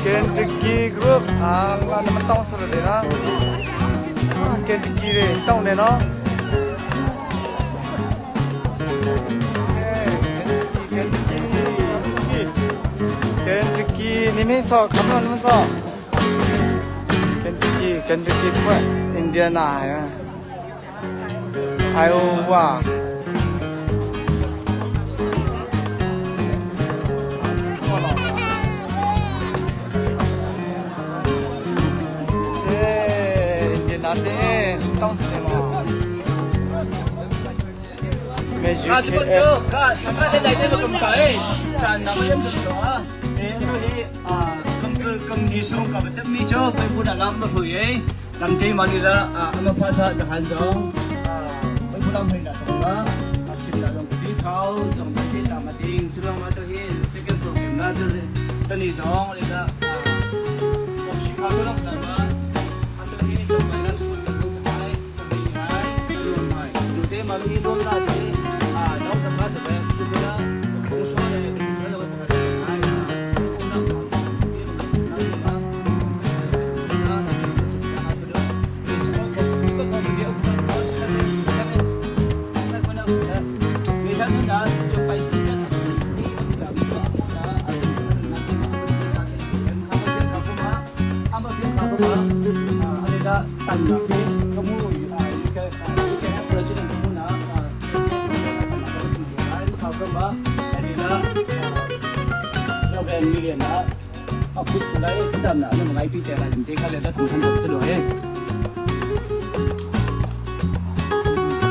Kentucky Group ala naman tong sa de na Kentucky re tong ne no Kentucky Kentucky ni mi so kham non so Kentucky Kentucky phu Indiana ya Iowa Indiana te tong sa ma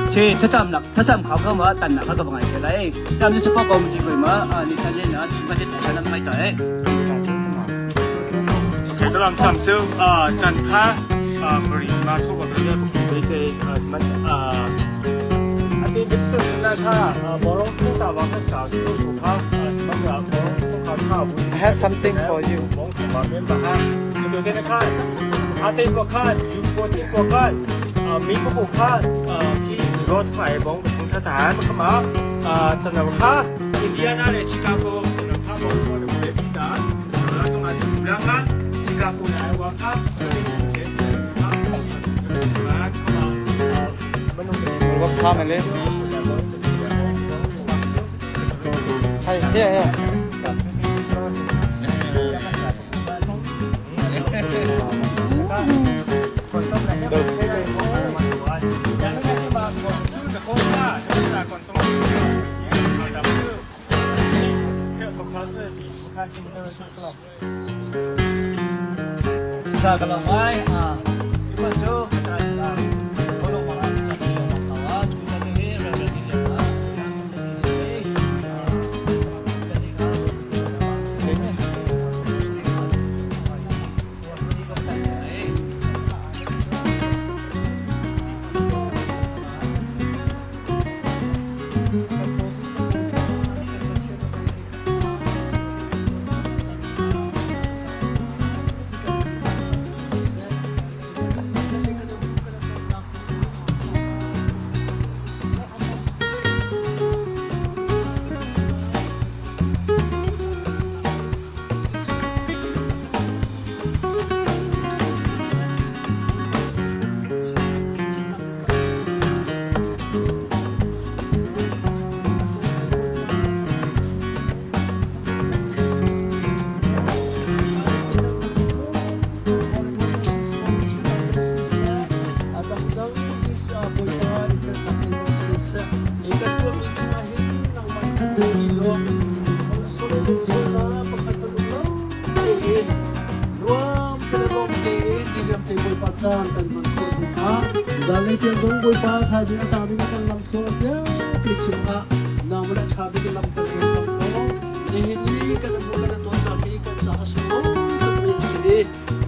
Che thlacamnak thlacam khau kha ma tannak kha ka va ngai te lai. Tam cu support committee koi ma ni chan le na chim budget na nam mai ta e. Okay, dalam sam cu chan kha bari ma thu ba bari bu be che man ati bit tu na kha borong thu ta wa kha sa thu thu kha man ya borong thu kha kha bu I have something for you. Bong thu ba men ba ha tu ke na kha ate ko kha ju ko ti ko kha mi ko ko kha ki rot fai bong thu tha ta ma kha ma chan na kha Indiana le Chicago chan kha bong ko le bi ta la tu ma ti la kha Chicago na wa kha Wap sa me le. Hi, here, here. Sa ka long ai a chu chu ka ta tholo ma cha chi lo ma wa chu cha te he ra ra ni le ma ya ka te si le a ka te ka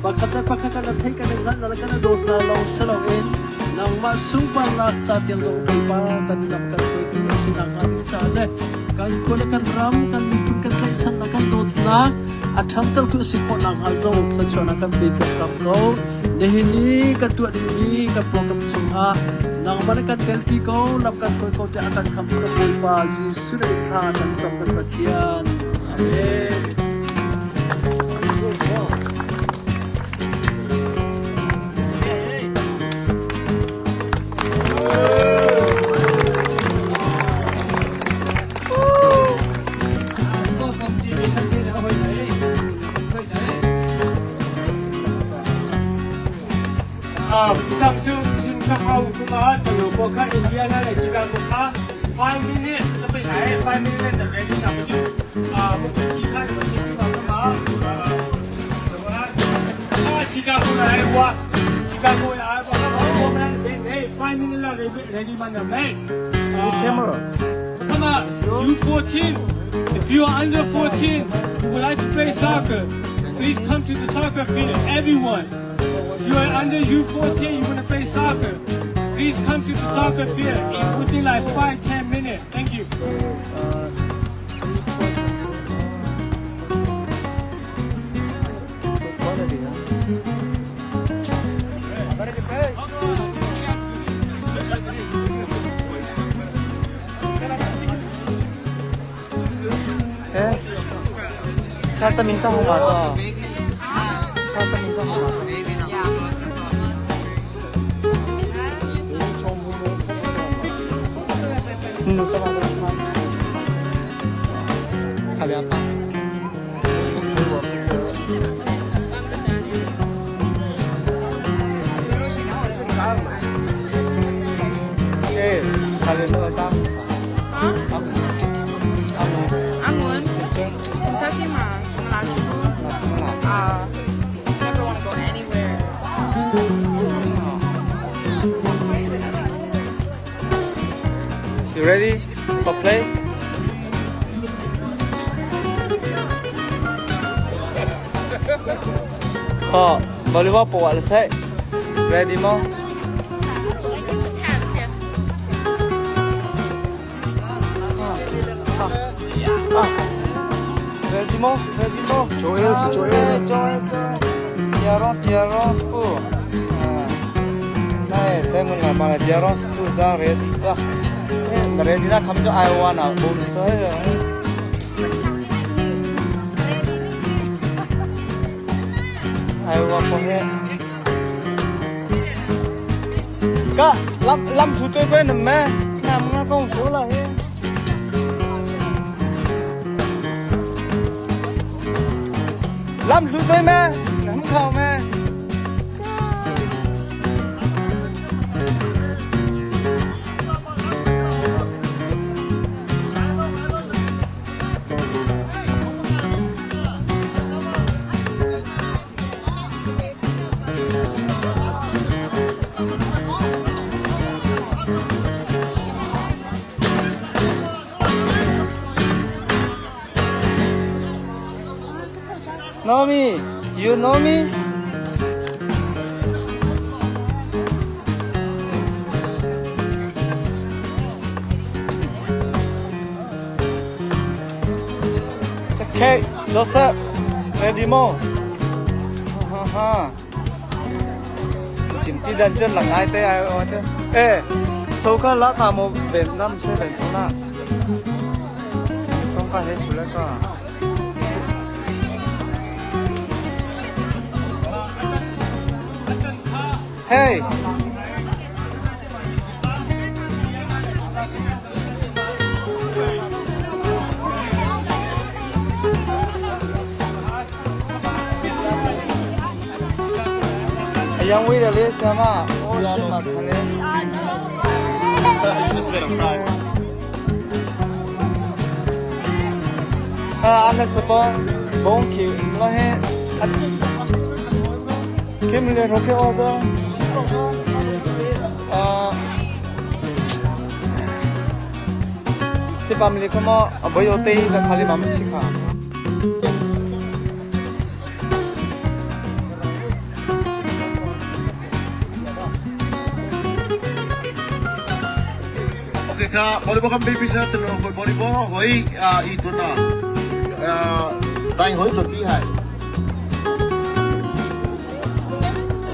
Pakhat le pakhat kan thei kan ngan na kan dawt na lo saloin nangmah sungparnak ca tiang lo Bawipa kan lam kan hruaitu a si nakhnga ding ca le kan khua le kan ram kan miphun kan tlaihchannak kan dawtnak a ṭhantertu a si khawh nakhnga zong thluachuahnak kan pe piak hram ko. Nihin ni kan tuah dingmi kan program chungah nangmah nih kan telpi ko lam kan hruai ko tiah a kan khamtu kan Bawipa Jesuh nih thla kan cam kan Pathian. Amen. Sam cu chin ka hau kuma chalo ko kha Indiana le Chicago kha 5 minute na pe ai 5 minute na ready sam cu a mu ki kha na si ki ma ma Chicago na ai wa Chicago na ai wa ko man hey 5 minute la ready man na man. Camera. Come on, you 14. If you are under 14, you would like to play soccer, please come to the soccer field. Everyone. If you are under U14, you want to play soccer, please come to the soccer field. It's within like 5, 10 minutes. Thank you. Good quality, huh? Eh, salta minta ho 맞아. salta minta ho 맞아. 응, 또 맞아. 가려 아파. Never want to go anywhere. You ready for play? ဟောဘောလီဘောပေါ်လာဆက် ready မော ready မော ready မော Joel Joel Joel Joel Tiaron Tiaron school နဲ့တဲ့ငွေလာပါ Tiaron school ဇာ ready ဇာ ready နာခမ်जो आयो ना बोल सो ไอ้ว่าพวกนี้ก็ลำลำสุดตัวเป็นแม่น้ำมันก็สูงละเฮ้ลำสุดตัวแม่น้ำเข้าแม่ Know me you know me Okay, Joseph, ready mo. Ha ha. จิมที่ดันเจิ้นหลังไอเต้ไอโอเต้เอ๊โซก็ละตามโมเวนน้ำเซเวนโซน่าต้องการให้สุดแล้วก็เฮ้ย အရန်ဝေးတယ်လေဆရာမဟိုရှင်းမှာခလဲအာအနစဘောဘုံခီမဟဲကိမလေရိုကေအောဒါအာဒီပမ်လီကမအဘယောတေးတခါလေးမမရှိခါ Okay ka, volleyball kan baby sa tulo ko volleyball hoi a i tu na. Dai hoi to ki hai.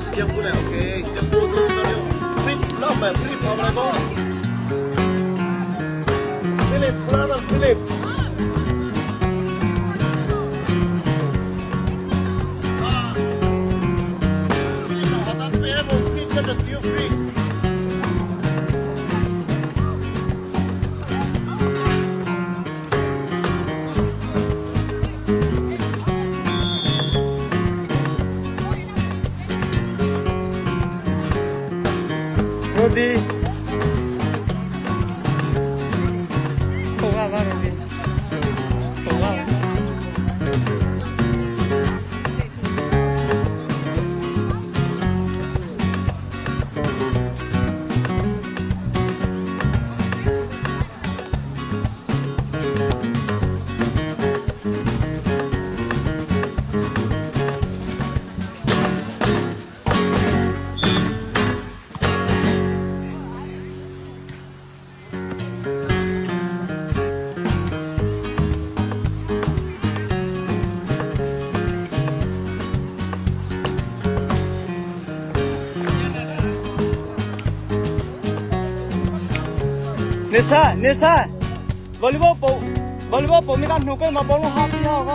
Siap pula, okay. Siap pula tu tu. Free la ma free pa ma ko. Philip, pula Philip. Philip, hatat pe hai, free ka jatio free. Rudy ပုံကပါ Rudy ပုံက နေဆာနေဆာဗော်လီဘောပုံဗော်လီဘောပုံမိကနှုတ်ကဲမပေါလုံးဟာပြဟောက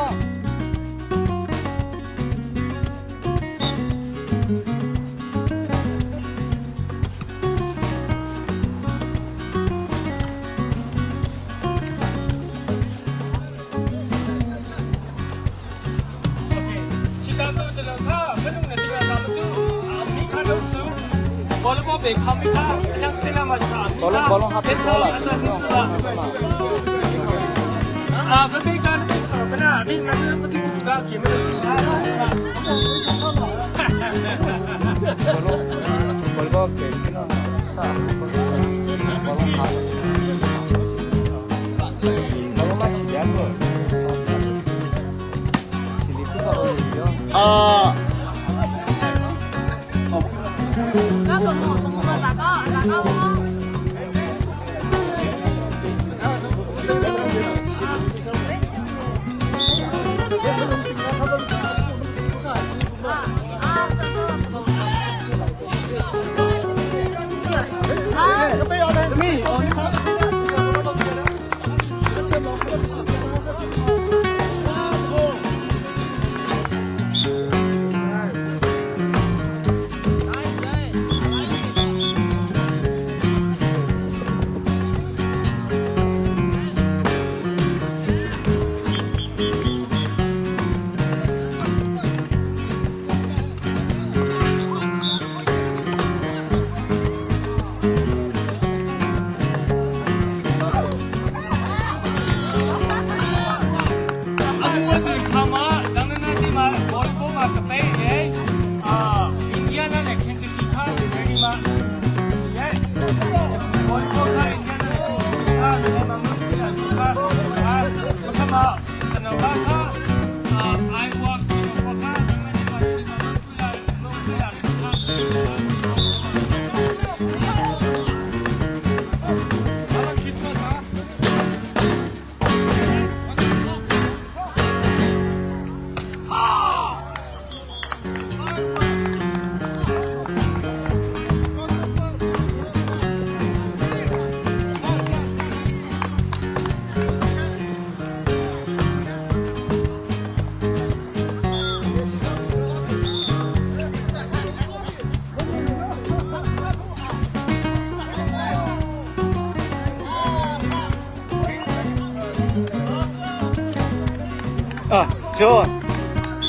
ချီတာတော့ကျွန်တော်ခါမနုနဲ့တင်တာမကျူအမိခါလို့စုဘောလဘောဘေခမိခါလန့်စတင်လာမှာစာမိ ဘောလုံးဘောလုံးဟာပြ ဆော လာ လာအာဘဘေကန်ဘေခါဘနာ Ah. À, chưa.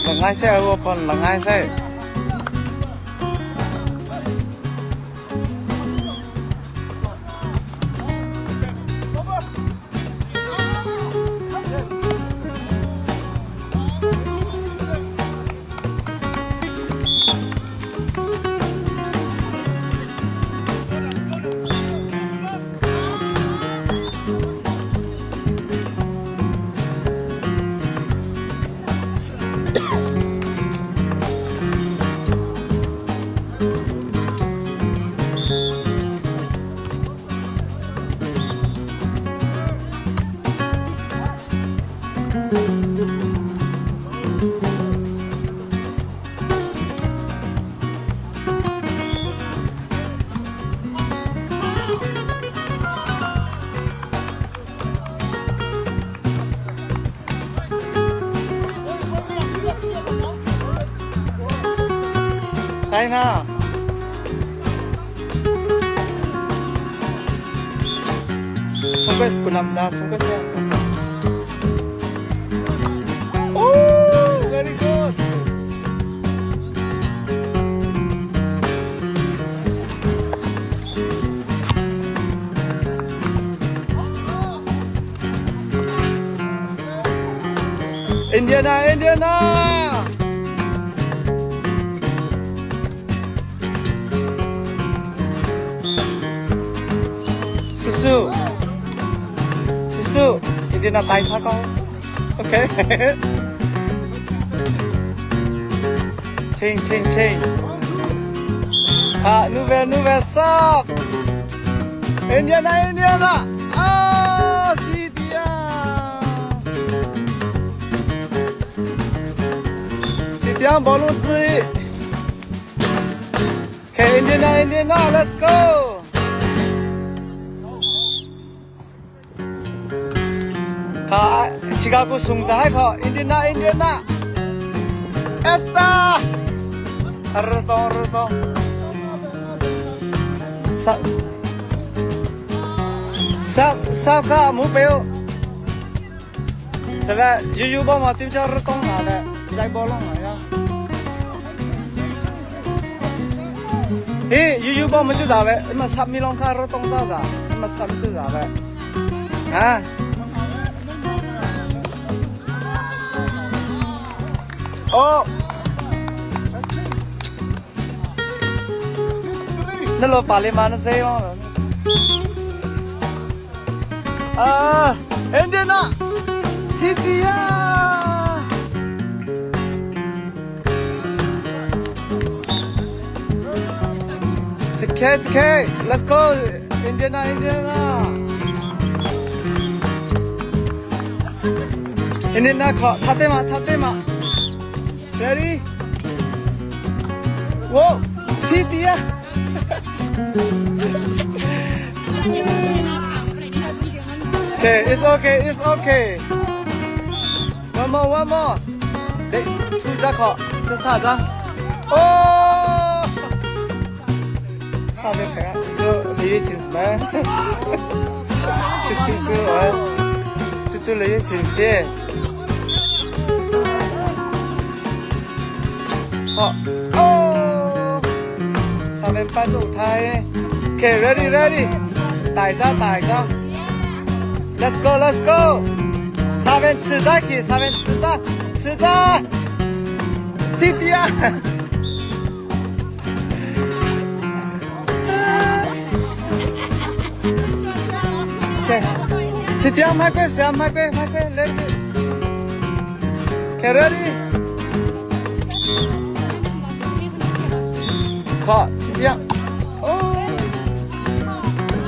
Là ngay xe còn là ngay xe. Đây na. Sungkai kunam na sungkai siya. Oh, very good. Indiana, Indiana. Susu. Susu, Indiana tai sa ko. Okay. Ching ching ching. Ah, nouvelle nouvelle sap. Indiana, Indiana. Ah, si dia. Si dia bolong zi. Okay, Indiana, Indiana, let's go. Kha Chicago sung za kho Indiana, Indiana. Esta. Arto, arto. Sa Sao sao kha mu beo. Sa va yu yu ba ma tim cha ro tong na le. Jai bolong na ya. Hi yu yu ba ma chu za ve. Ma sap mi long kha ro tong za za. Ma sap chu za ve. Ha. Oh. Na lo pa le ma na zei ma. Ah, Indiana. City ah. It's okay, it's okay. Let's go. Indiana, Indiana. Indiana ခေါ်ထားတယ်မထားတယ်မ Ready? Whoa! City ah. Okay, it's okay, it's okay. One more, one more. 对，兔子考是啥子？哦，上面看，这雷雨晴什么？是苏州啊，苏州雷雨晴些。好，哦，上面搬走台。Okay, ready, ready. 大家，大家。Let's go, let's go. 上面吃早去，上面吃早，吃早。C D 啊。Okay. C D 啊，买过，谁啊买过，买过，ready. Okay, ready. 好，C D 啊。哦。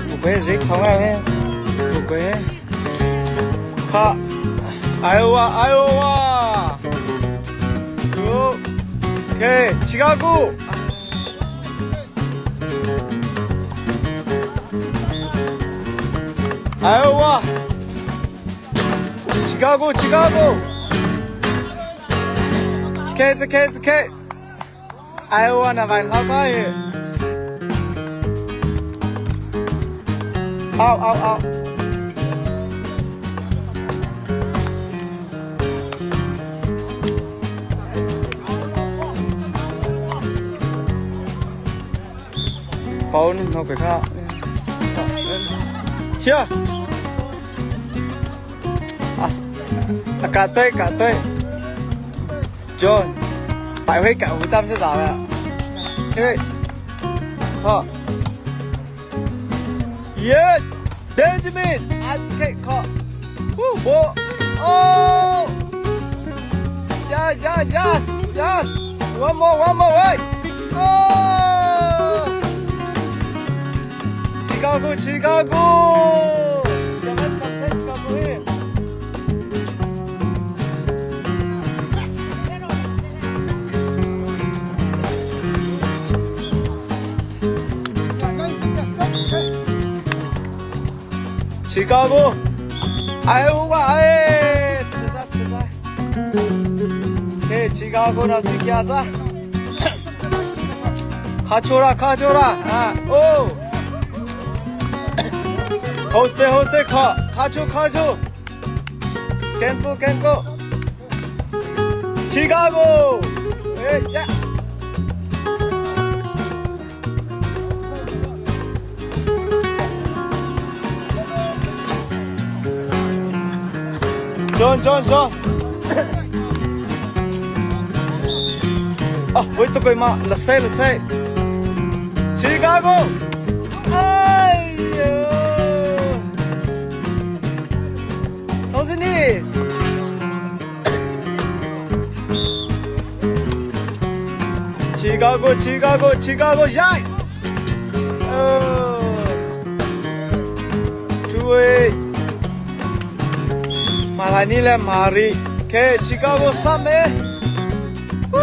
不会谁考啊？不会。好，哎呦哇，哎呦哇。OK，芝加哥。哎呦哇！芝加哥，芝加哥。K K K。哎呦哇，那边老快。好好好。包呢？我给看。切。啊，啊，对，嘎对。John，大会搞站是咋的？因为，好。Yes, Benjamin, I can call. 我，哦。Yeah, yeah, yes, yes. One more, one more, wait. 哦。芝加哥，芝加哥。什么什么芝加哥？芝加哥，哎呦哇哎，吃着吃着，嘿，芝加哥那对家子，卡住了卡住了啊哦，好势好势卡卡住卡住，坚固坚固，芝加哥，哎呀。John, John, John. 啊，我都可以吗？来塞，来塞。Chicago。哎呦，都是你。Chicago, Chicago, Chicago, 呀！哦，诸位。马来尼嘞，马里，给芝加哥三枚，呜，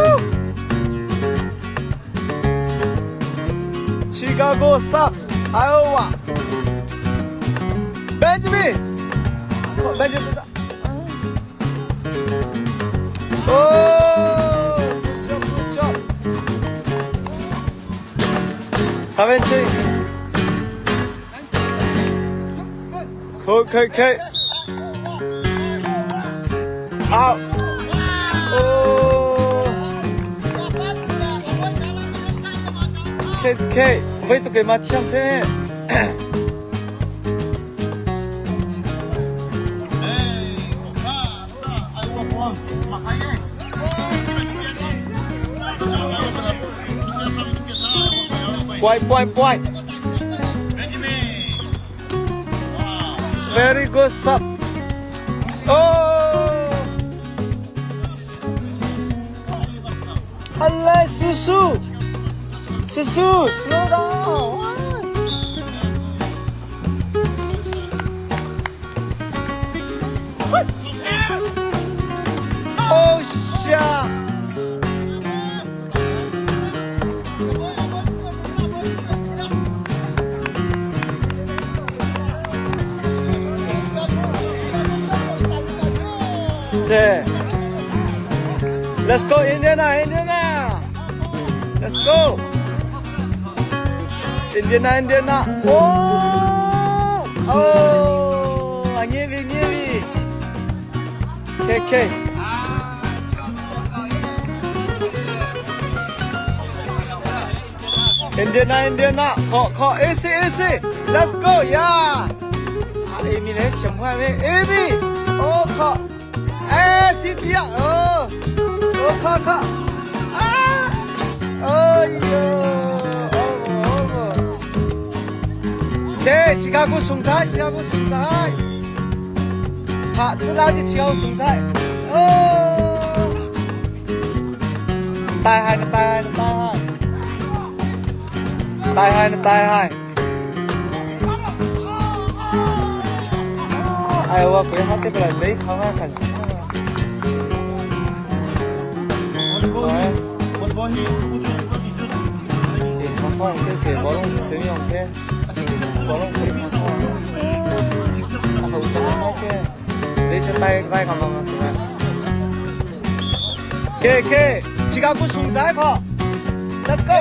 芝加哥三，艾奥瓦，Benjamin，Benjamin，哦，good job，good job，3分7，可可可。好，哦，K K，我都给妈抢先。哎，我看，哎我我，马开耶。Point, point, point. Very good sub. Oh! Allah, Susu! Susu, slow down! Oh, shit! 这，Let's go Indiana Indiana Let's go Indiana Indiana Oh Oh 啊捏比捏比 K K Indiana Indiana 考考 AC AC Let's go yeah 啊 Amy 来前排没 Amy 哦靠哎 C D 啊哦哦靠靠啊哎呦哦哦对，其他个蔬菜，其他个蔬菜，好，这老就其他蔬菜，哦，大海的大海的大海，大海的大海。哎，我鬼好得不来，谁考啊？看什么？给给，其他个蔬菜考，Let's go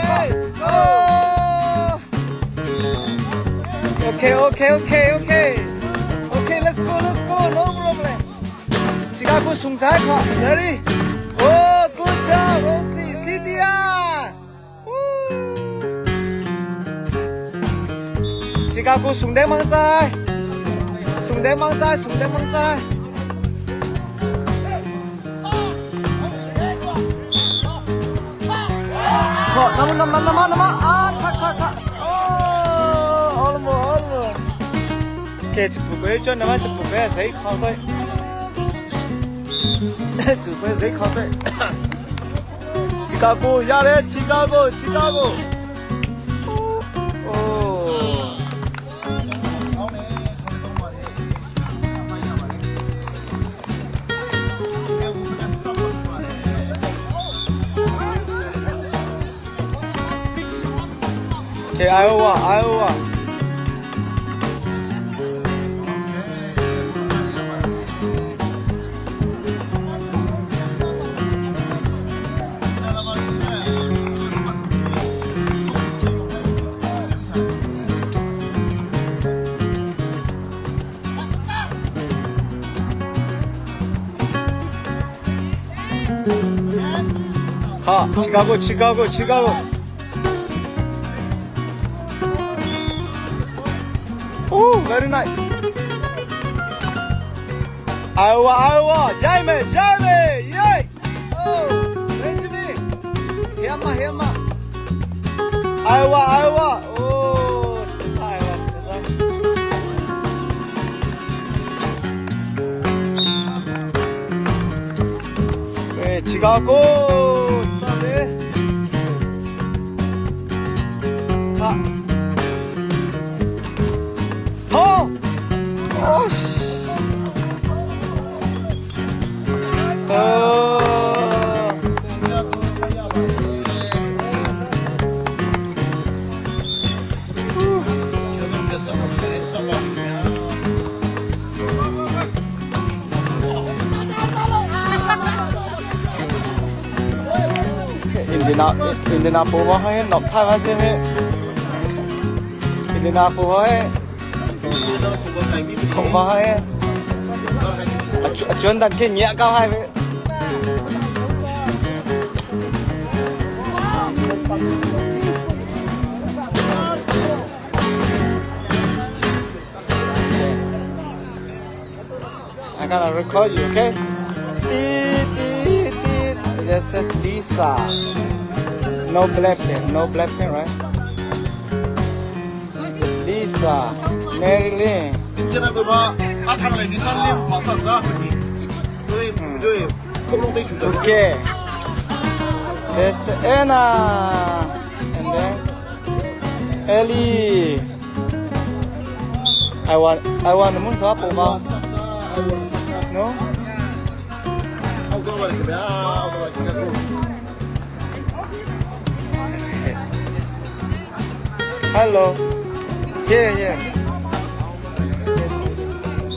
go。Okay okay okay okay okay let's go let's go no problem. 其他个蔬菜考，ready? Oh good job Rosie CDR. 其他个送点芒仔，送点芒仔，送点芒仔。好，那么那么那么那么啊，咔咔咔，哦，好了么好了么。给一部过转，那么一部过谁考对？主播谁考对？芝加哥，呀嘞，芝加哥，芝加哥。哦。Okay, Iowa, Iowa. 好，Chicago, Chicago, Chicago. Oh, very nice. Iowa, Iowa, Jaime, Jaime, yay! Oh, Benjamin, Hema, Hema. Iowa, Iowa. Oh, 吃菜了，吃菜。对，Chicago, 上的。好。好。哦西。哦。Indiana Indiana 波还脑太完这边 Indiana 波还口巴还啊转单天热高还没。I gonna record you, okay? This is Lisa. No black pen, no black pen, right? Lisa, Marilyn. Okay. This Anna. And then Ellie. I want muốn xóa bộ không? No? Hello. Yeah, yeah.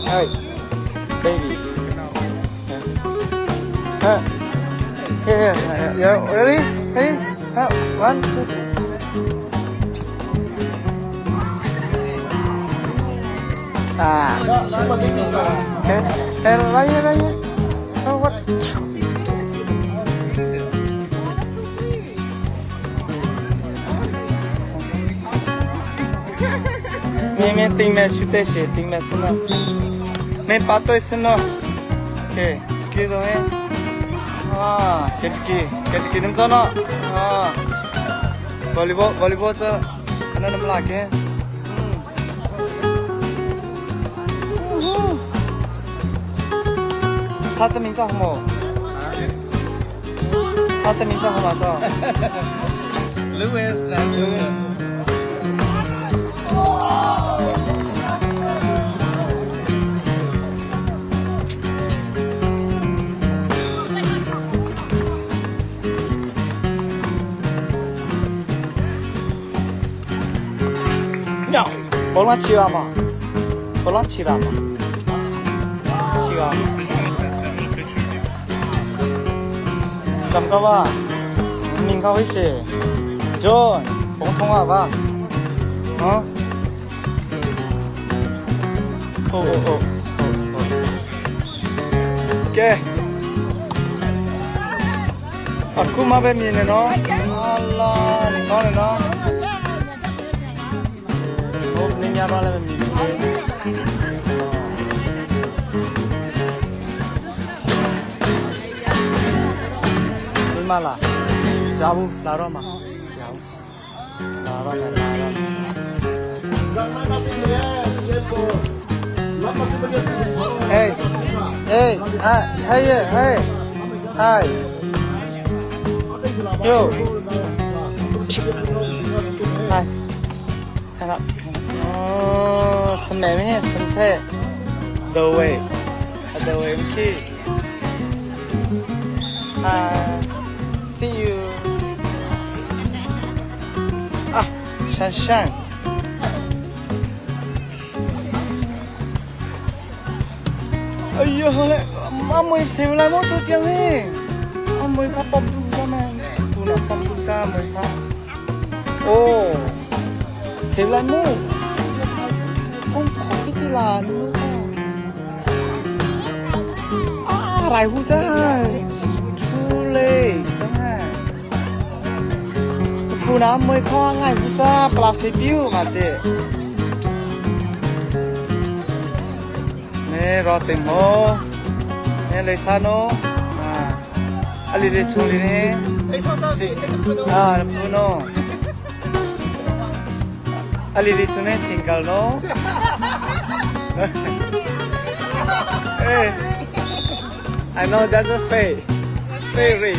Hi, baby. Yeah. Here, here. You ready? Hey, one, two, three. Ah. Okay. Hey, right here, right here. Oh, what? 面面顶面输得些，顶面是呢，面八对是呢。Okay, excuse me. 啊，get 给 get 给你们走呢。啊，volleyball volleyball 这可能那么拉给。嗯。啥的名字好么？啥的名字好嘛？说。 Louis Louis. No，我拉起来嘛，我拉起来嘛，起来。怎么吧？明靠回去，就普通话吧。啊？哦哦哦哦哦。ကဲအခုမှပဲမြင်နေနော်အလာနေကောင်းတယ်နော်ဟိုနေများတော့လည်းမမြင်ဘူးလေမိမလားကြားဘူးလာတော့မှာကြားဘူးလာတော့မယ်လာတော့မယ် Hey, hey, hi, hey, hey, hi. Yo. Hi. Hello. Oh, 什么咩？什么菜？The way, the way, okay. Hi. See you. 啊，珊珊。哎呀，阿妹笑啦，我都掉咧。阿妹卡蹦嘟咋嘛？嘟啦蹦嘟咋妹卡？哦，笑啦冇，风狂啲啲啦，啊，来胡咋？出嚟，真系。不那妹卡来胡咋？不拉水表嘛的。နေရောတင်မောနေလေဆာနိုအာအလီလေးချူလီနေအာပူနိုအလီလေးချူနေ single နော် Hey, I know that's a fake fairy.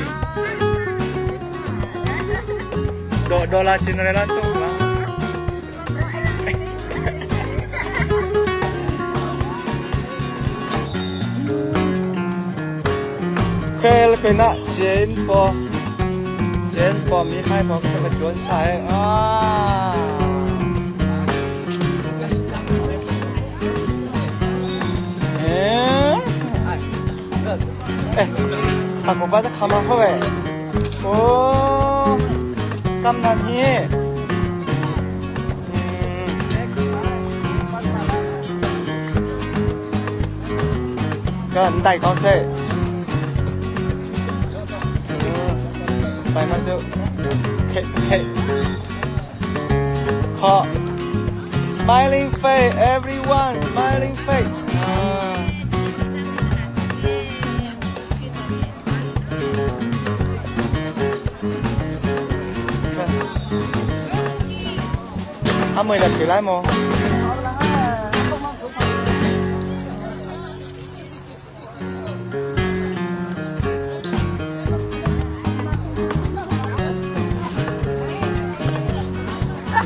Do dola chinrela chung la. 可以那煎波，煎波米海波这个卷菜啊。哎，哎，阿公把这卡嘛好喂，哦，咁难听。嗯，个大高色。ไปมา就 okay okay ขอ smiling face, everyone smiling face. อ่า阿妹来谁来么？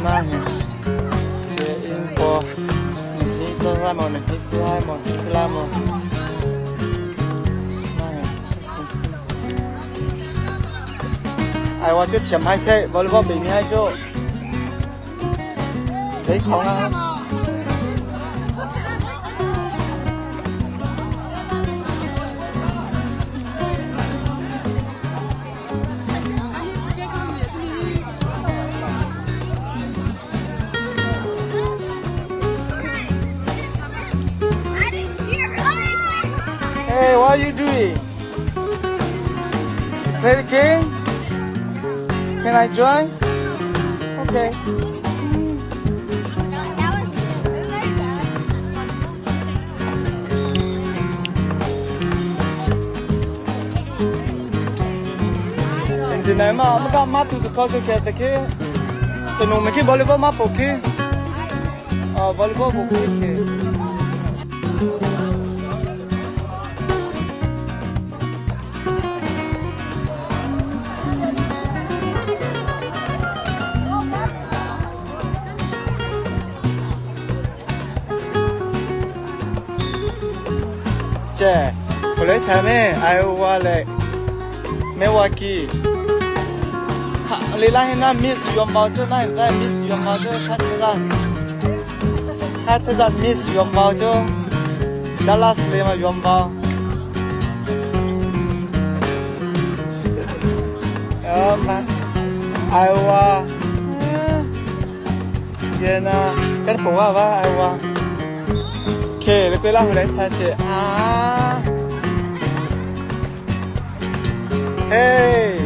Na hi che in po ni ta ra mo ni ti lai mo ti lai mo na hi ai wa chu thiam hai se volleyball bị mi hai chu giấy khó na. Hey, what are you doing? Play the game? Can I join? Okay. 你来嘛，我们干嘛都是靠这个的去，这农民去 volleyball 嘛不去，啊 volleyball 不去去。这，我来前面，哎我嘞，没我去。你那那 miss 元宝就那你在 miss 元宝就他这个，他这个 miss 元宝就，达拉斯的嘛元宝。啊妈，哎我，天哪，跟宝啊吧哎我，OK，你过来回来猜是啊。Hey,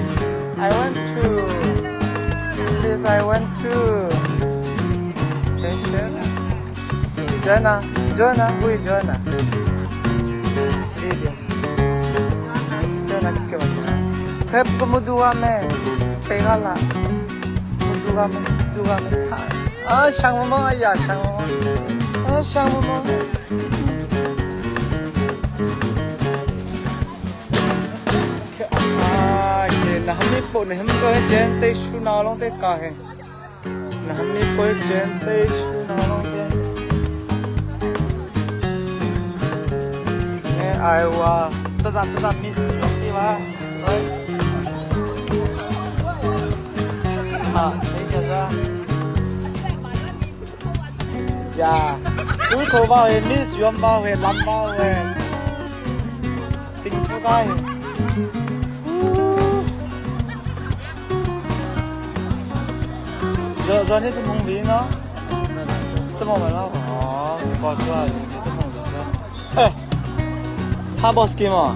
I want to. Please, I want to. Can you share? Joanna, Joanna, who is Joanna? Lydia. Joanna, kike basa. Hep ko muduwa me. Pegala. Muduwa me, duwa me. 啊，想我吗？哎呀，想我吗？啊，想我吗？啊，那哈咪po na hum ko chen te shu na long te ska he na hum ni po chen te shu na long te ne ai wa ta za ta za miss yong ti wa 啊，谁个子？呀，乌头包的 miss 元包的蓝包的，顶出街。这这你是蒙面呢？怎么没了？哦，搞错了，你是蒙面是？哎，他 boss game 啊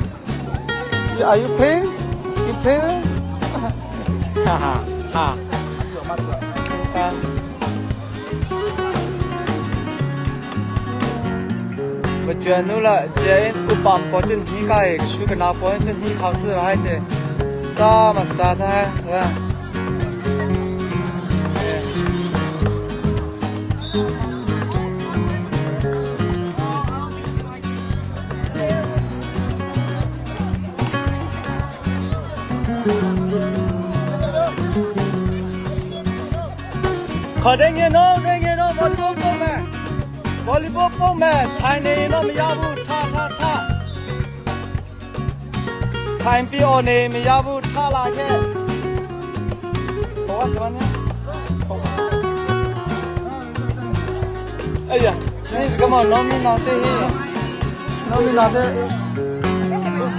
？Are you playing? You playing? 哈哈哈。我卷入了，这不帮保证你改，输个拿保证你考试还是 star 嘛 star 在，是吧？ခေါ်တဲ့ငယ်နော်တဲ့ငယ်နော်ဘောလီဘောပုံမယ်ဘောလီဘောပုံမယ်ထိုင်နေရင်တော့မရဘူးထထထထိုင်ပြီးအော်နေမရဘူးထလာခဲ့ဘောကမနေ哎呀，你是干嘛农民脑袋？农民脑袋，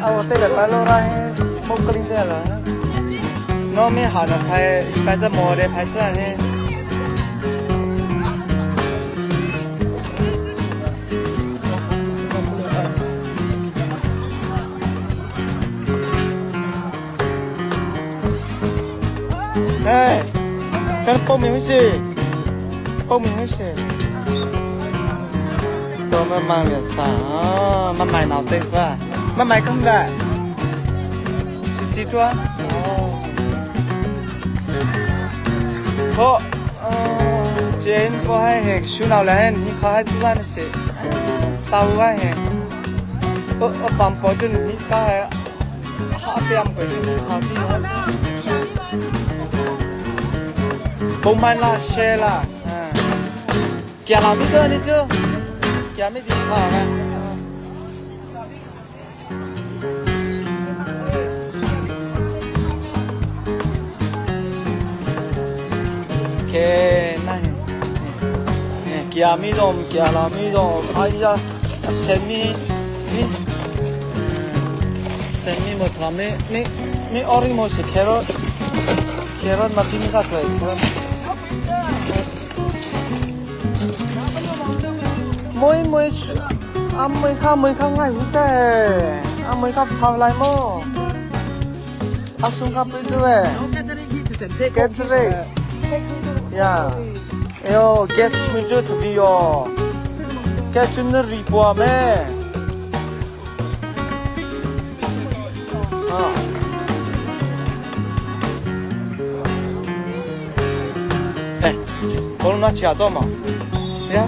啊，我带了白罗来，木格林的了。农民好了，拍拍这毛的，拍这呢。 哎，跟报名是，报名是，我们忙点啥？慢买脑袋是吧？慢买更快，是西装。哦。好，嗯，今不还是手脑来，你可还自然的是，大乌还是，我我帮保证你可还，好点过去，好点。Bowman la share la. Kia la mi de ni chu. Kia mi di kha ma. Okay, này. Kia mi dom, kia la mi dom. Ai ya, semi mi semi mo tha mi mi mi ori mo si carrot. Carrot ma tin ka thoi. Carrot. 妹妹，阿妹卡妹卡爱胡仔，阿妹卡跑来么？阿孙卡对对？Get ready. Yeah. 哎呦，gas 没就特别哟，该真的热波咩？啊。哎，我弄那吃做嘛？呀。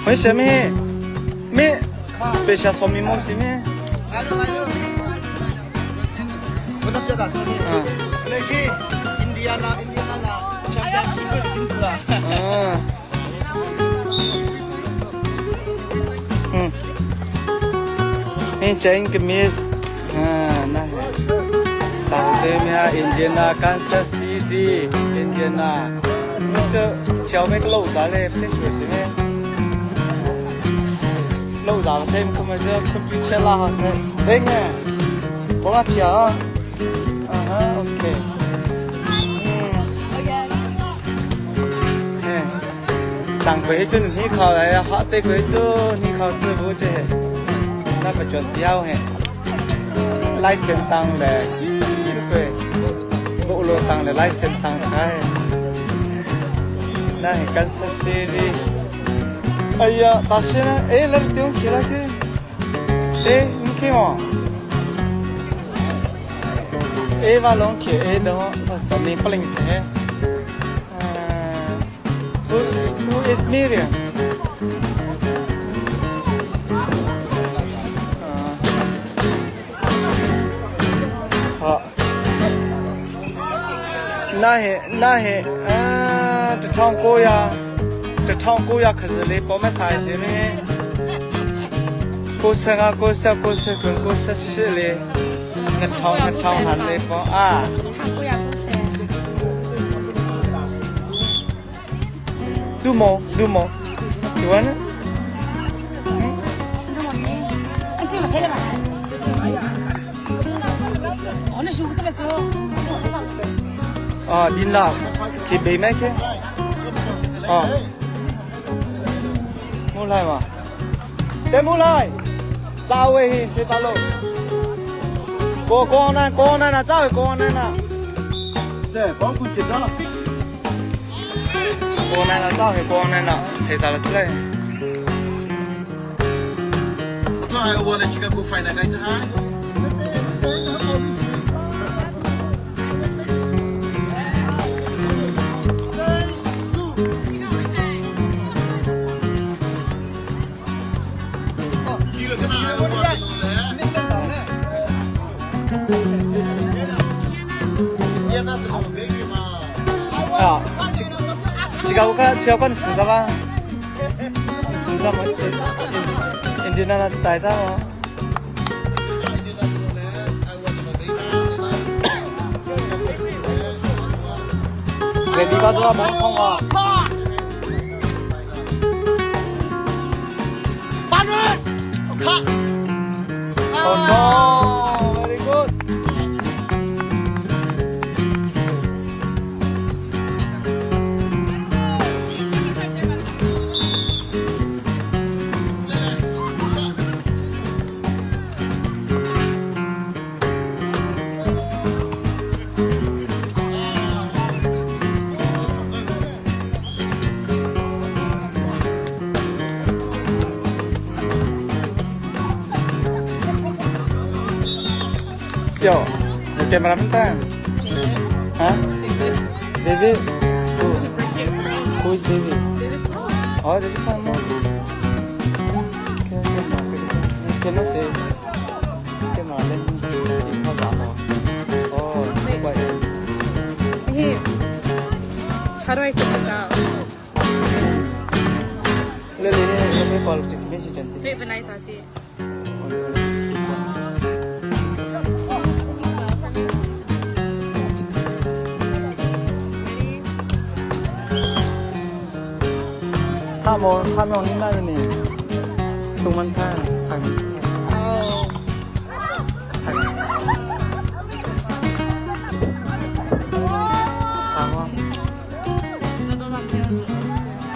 为什么？没 special 说明么？什么？嗯。嗯。你真个 miss，嗯，那到对面 Indiana Kansas City Indiana，这桥面个路咋嘞？不得说什么？路咋了？谁不么这 computer 啦？好噻，那个，我拉桥，啊哈，OK，嗯，上回就你考来，好对回就你考支付这，那不转掉嘿，来先当嘞，一个，我路当嘞来先当菜，那是 Kansas City。哎呀，大师呢？哎，那个地方去了去，哎，你去吗？哎，瓦龙去，哎，等我，等你不灵些。Who is Miriam? 好，那嘿，那嘿，嗯，这唱歌呀，这唱歌呀，可是你帮忙查一下呢。过生啊，过生，过生，过过生是嘞，那唱那唱还嘞帮啊。唱歌呀，过生。杜某，杜某，you want it? 啊，林啦，去北麦去。啊，冇来嘛？对冇来，早位去大路。过过那过那那早位过那那。对，包括这个。过那那早位过那那，谁打了出来？我刚还我来这个过饭的，该这哈。啊，지가오가 지가오가 숨 잡아. 숨 잡아. 인디나나大잡아。 你把这个门碰啊！八人，看。 Oh no, very good. Yo, camera mentang. Hah? David. Who? Who is David? Oh, David Palmer. Okay, okay, okay. Cannot say. Okay, ma, let me. Oh, wait. Hey, how do I take this out? Le le le le call chit le chanti. Wait, but I thought it. 他冇他冇你那个呢，东门他他。 Oh. 他吗？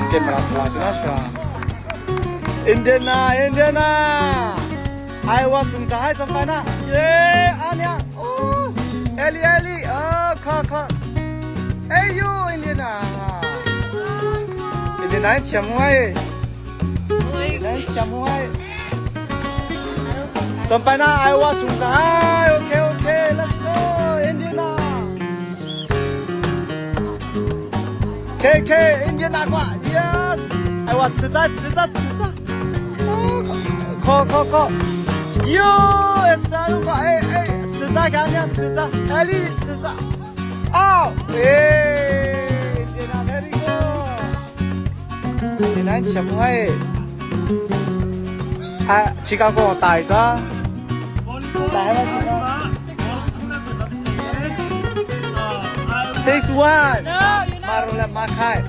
给马拉就那说。Indiana, Indiana. I was 从在怎么办耶，阿娘，哦，艾丽艾丽，哦，靠靠，哎呦，Indiana。Indiana 前木哎，Indiana 前木哎。怎么办呢？I was 从在，OK OK, let's go, Indiana. K K, Indiana 挂，Yes. 哎我吃在吃在吃在，靠靠靠，哟，extra 路过，哎哎，吃在干娘吃在，哎你吃在，哦，哎，Indiana very good. Indiana 前不会，啊，芝加哥大咗，大咗先啦。6-1. No, you're not. 马路了马开。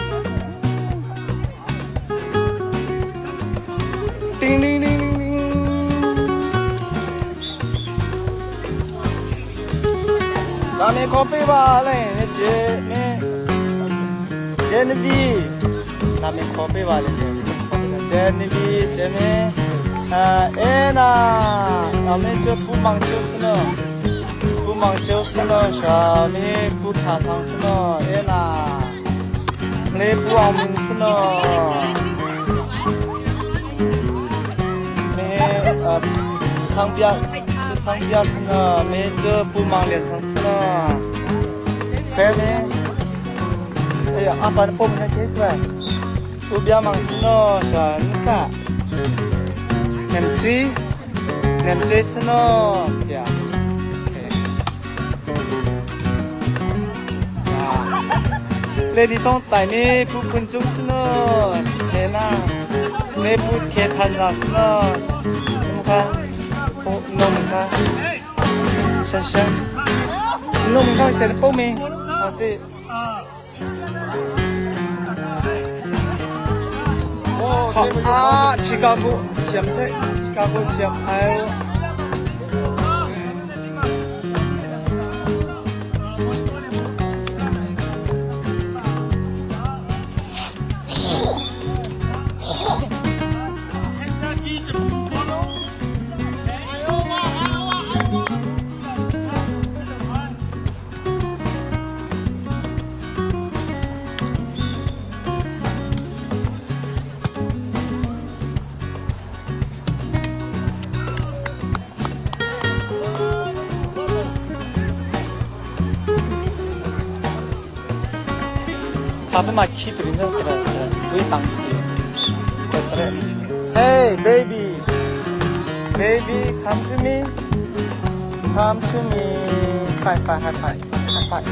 叮铃铃铃铃。လာနေခေါ်ပေးပါလေဂျေနေဂျန်ဗီလာမခေါ်ပေးပါလေရှင်ဂျန်ဗီရှင်မေအာအဲနာအမေကျပူမောင်ကျစနောပူမောင်ကျစနောရှာမေပူချာထောင်းစနောအဲနာလေပူအောင်မင်းစနောမေအဆောင်ပြဆောင်ပြစနောမေကျပူမောင်连上斯诺，开没？哎呀，阿爸的报名还贴出来，不要忙斯诺，是你啥？念水，念水斯诺，是呀。เลดี้ต้องไต่นี่ผู้คุณจุ้งสโนเฮน่าเนพูดเคทันซาสโนนมค่ะนมค่ะ香香，弄看写的报名，啊对。好啊，芝加哥签色，芝加哥签，哎呦。他不嘛 keep 人家这个对当时，对 Hey baby, baby come to me, come to me, five five high five, high five.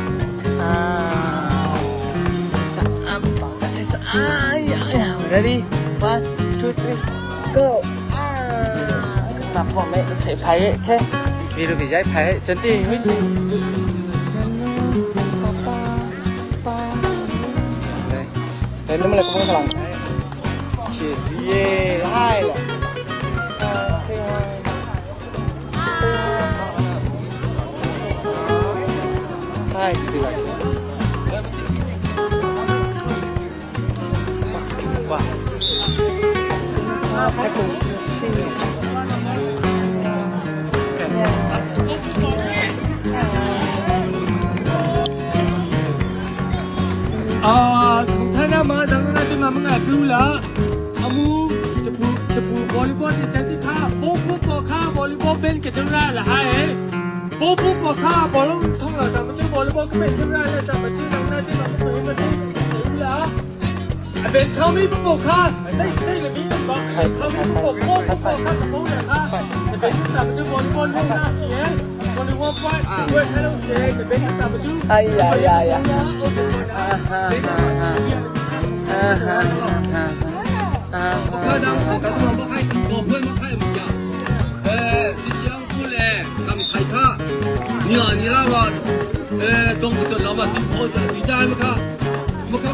啊，谢谢阿宝，谢谢哎呀呀，ready one two three go 啊，那我们谁拍？OK，比如比较拍，真的会是。来，那么来，我们来。去耶，嗨了。啊，say hi. Hi, 对了。哇，太公司新年。 အာခုံထနာမဒငနာတိမမငါပြူလာအမူတပူတပူဘောလီဘောတဲ့တိခါပိုးပိုးပေါ်ခါဘောလီဘောဘဲကတရာလာဟဲ့波波波卡波龙通了，咱们就波了波，根本听不来了，咱们就能那地方不行不行，谁啊？边靠咪不卡，在在里面吧，靠咪不波波波卡波了卡，边咱们就波波弄那些，波你我关，我开龙些，边咱们就哎呀呀呀！啊哈哈哈！啊哈哈哈！ 我当时跟我们开始，我朋友开不讲，是相互嘞，他们猜卡，你啊你那吧，东部的老百姓婆子，你家还没卡，没卡，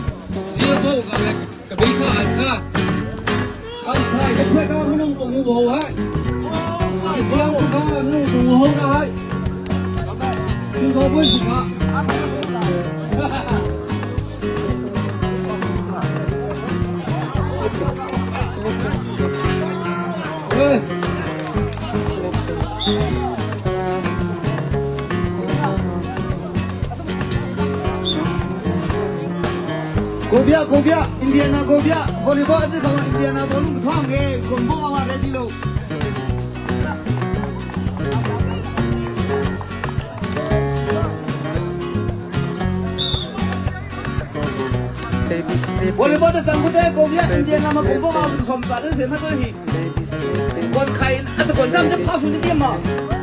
谁婆我讲嘞，个没啥还没卡，刚才一块刚不能保护好还，相互卡不能保护好还，你讲不是卡？喂。 ကိုပြကိုပြအင်ဒီယာနာကိုပြဗော်လီဘောအစ်ကောင်အင်ဒီယာနာဘောလုံးထောင်းငယ်ကွန်ဘောမှာရဒီလို့ Baby sleep. ဗော်လီဘောတဲ့စံကူတဲ့ကိုပြအင်ဒီယာနာမှာကိုဘောမှာဆုံးပါတဲ့စေမတော်ဟီ Baby sleeping. ဝန်ခိုင်အတကွန်စံတဲ့ဖာဖူတဲ့မှာ Baby.